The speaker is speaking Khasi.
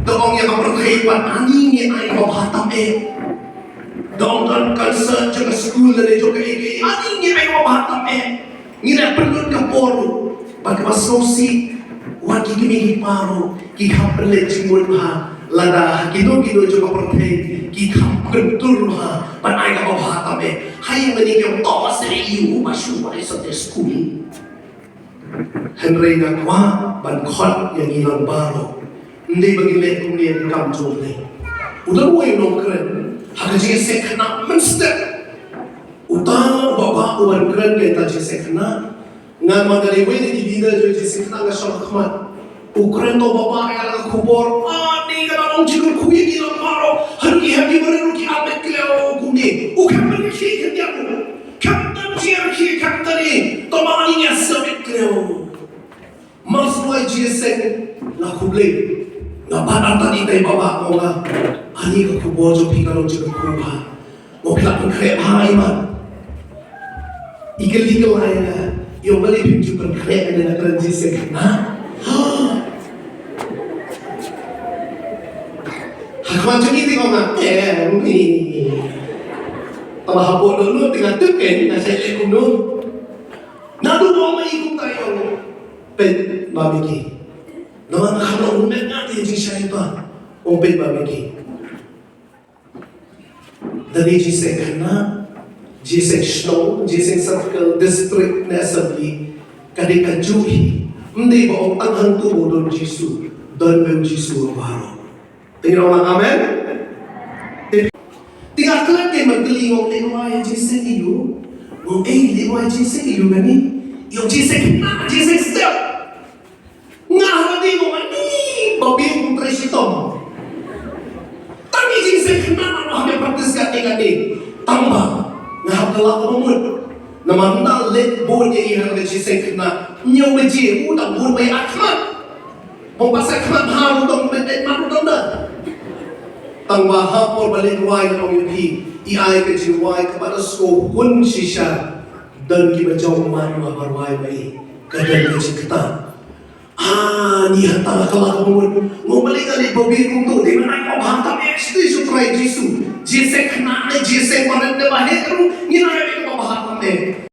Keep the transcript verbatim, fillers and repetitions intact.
Da ong ïa ka pyrthei pat, ani ngi ai ba bha tam eh. Da ong don concert jong ka skul lane jong ka ei ka ei, ani ngi ai ba bha tam eh. Ngi la pynlut ka por ruh. Bad kaba sngewsih, wat ki kmie ki kpa ruh ki kham pynleit jingmut bha. Lada ha kino kino jong ka pyrthei ki kham kyntur bha ban ai kaba bha tam eh. Haei ma ngi ki ong to ba sdang ïa u ba shu wan Sunday school. Hynrei nga kwah ban khot ïa ngi lang baroh. Ym dei ba ngin leh kumne, kam jong U Blei. U don uwei u nongkren ha ka jingïaseng khynnah mynstep. Uta u baba u wan kren ïa kata ka jingïaseng khynnah. Nga ma nga dei uwei na ki leader jong ka jingïaseng khynnah, nga shong ha khmat. U kren, uta u baba u ai la ka khubor. Ani ka dang long jingkyrkhu ïa ngi lang baroh. Haduh ki hep ki barit ruh ki ap beit khlem kumne. U khlem ban ïa ki khyndiat ruh. Khamtam jingïarkhie, khamtam ïa, to ma ani ngi ïa sngewbha khlem. Mar shu ai jingïaseng, nga khublei. Nga bat artat ïa i baba, nga ong, ani ka khubor jong phi ka long jingkyrkhu bha. Nga phi lah pynkhreh bha ïa i man. I kylli kylli ïa nga, ïa balei phim ju pynkhreh ïa nga na ka jingïaseng khynnah. Ha khmat jong i te nga ong, em, ni. Tang ba hapoh dohnud te nga tip kein, nga sa leh kumno. Naduh ba ong ma i kumta, i ong, peit Bah Mickey. Namar nga kham long u met, nga te jingshai bha. Ong, peit Bah Mickey. Da dei jingïaseng khynnah, jingïaseng shnong, jingïaseng circle, district ne assembly, ka dei kajuh hi. Ym dei ba ong tang hangto ba don Jisu, don beit Jisu ha baroh. Te ngi ong amen. Te nga klet, te man kylli, ong leh wai jingïaseng ïa u. Ong ei leh wai jingïaseng ïa u kane. Ïa u jingïaseng khynnah, jingïaseng step. Nga haba dei ong ani ba biang kum trei shitom. Tang ïa jingïaseng khynnah nga hap ban practice katne katne. Tang ba nga hap kylla kaba mut. Namar ynda leit bun ïa i ha ka jingïaseng khynnah, hynñiew baje u dang bun ba ïa khmat. Hynrei ba sa khmat ha u dang beit beit mat u dang da. Tang ba ha por ba leit wai, nga ong ïa phi, i ai ka jingwai kaba da sngewhun shisha. Don kiba jong mat, ma ba rwai ba i ka don ka jingkata. Ani hata ka la ka mut. Nga ong balei ka leit ba biang kumto, dei ban ai kaba bha tam eh, shisha U Trai Jisu. Jingïaseng khynnah ne jingïaseng barit ne ba heh ruh, ngin ai kaba bha tam eh.